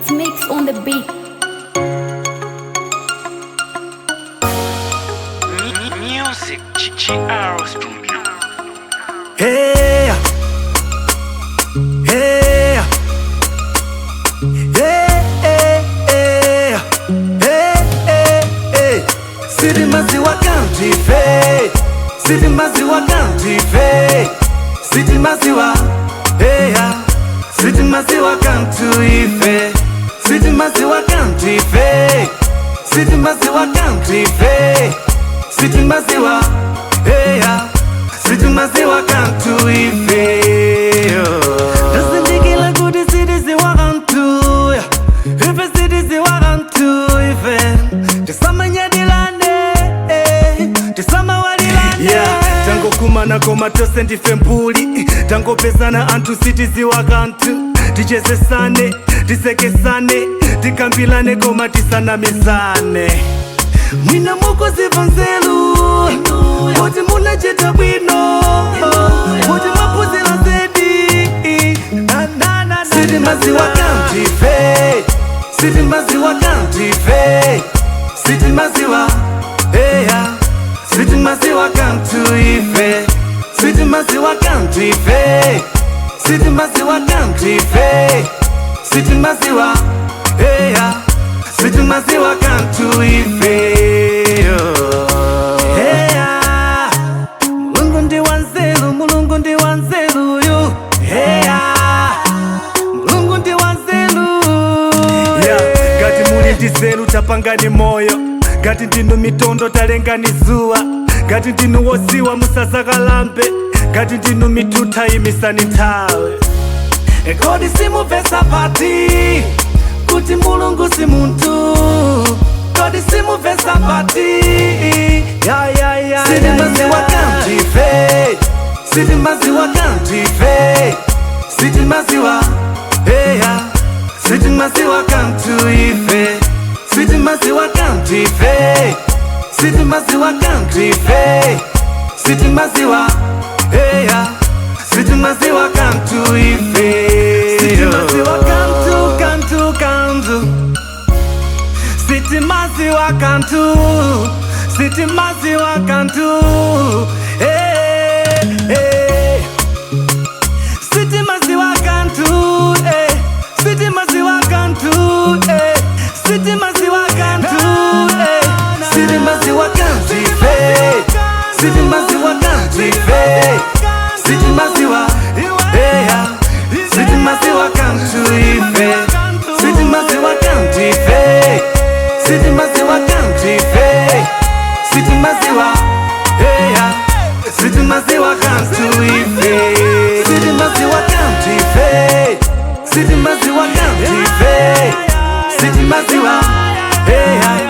It's Mix on the beat. Music GR Studio. Hey, hey, hey, hey, hey, hey, hey, hey. Sitimadziwa kanthu ife, sitimadziwa kanthu ife, sitimadziwa, hey, sitimadziwa kanthu ife, sitimadziwa kanthu ife, sitimadziwa kanthu ife, sitimadziwa, hey, sitimadziwa kanthu ife. Ndazindikila kuti sitidziwa kanthu, ife sitidziwa kanthu ife, tisamanyadilane, tisamawalilane. Yeah, tangokumana koma tose ndife mbuli, tangopesana anthu sitidziwa kanthu, tichezesane, tisekesane, tikambilane koma tisanamizane. Mwina mukuziva nzeru kuti munachita bwino, kuti mwaphunzira zedi. Sitimadziwa kanthu ife, sitimadziwa kanthu ife, sitimadziwa, eya, sitimadziwa kanthu ife, sitimadziwa kanthu ife, sitimadziwa kanthu ife, sitimadziwa, eya, sitimadziwa kanthu ife. Eya, Mulungu ndi wanzeru, Mulungu ndi wanzeruyu. Eya, Mulungu ndi wanzeru. Yeah, ngati muli ndi nzeru tapangani moyo, ngati ndinu mitondo talengani zuwa, ngati ndinu wodziwa musazakalambe, ngati ndinu mituta imisani nthawi. Kodi simumvetsa pati kuti Mulungu si munthu? Kodi simumvetsa pati? Ya. Sitimadziwa kanthu ife, sitimadziwa kanthu ife, sitimadziwa, eya, sitimadziwa kanthu ife, sitimadziwa kanthu ife, sitimadziwa kanthu ife, sitimadziwa, eya, sitimadziwa kanthu ife, sitimadziwa kanthu, kanthu, kanthu, sitimadziwa kanthu, sitimadziwa kanthu, hey, hey. Sitimadziwa kanthu, eh. Sitimadziwa kanthu, eh. Sitimadziwa kanthu, eh. Sitimadziwa kanthu ife, sitimadziwa kanthu ife, sitimadziwa, eya, sitimadziwa kanthu ife, sitimadziwa kanthu ife, sitimadziwa kanthu ife, sitimadziwa, eya, sitimadziwa kanthu ife, sitimadziwa kanthu ife, sitimadziwa kanthu ife, sitimadziwa, eya.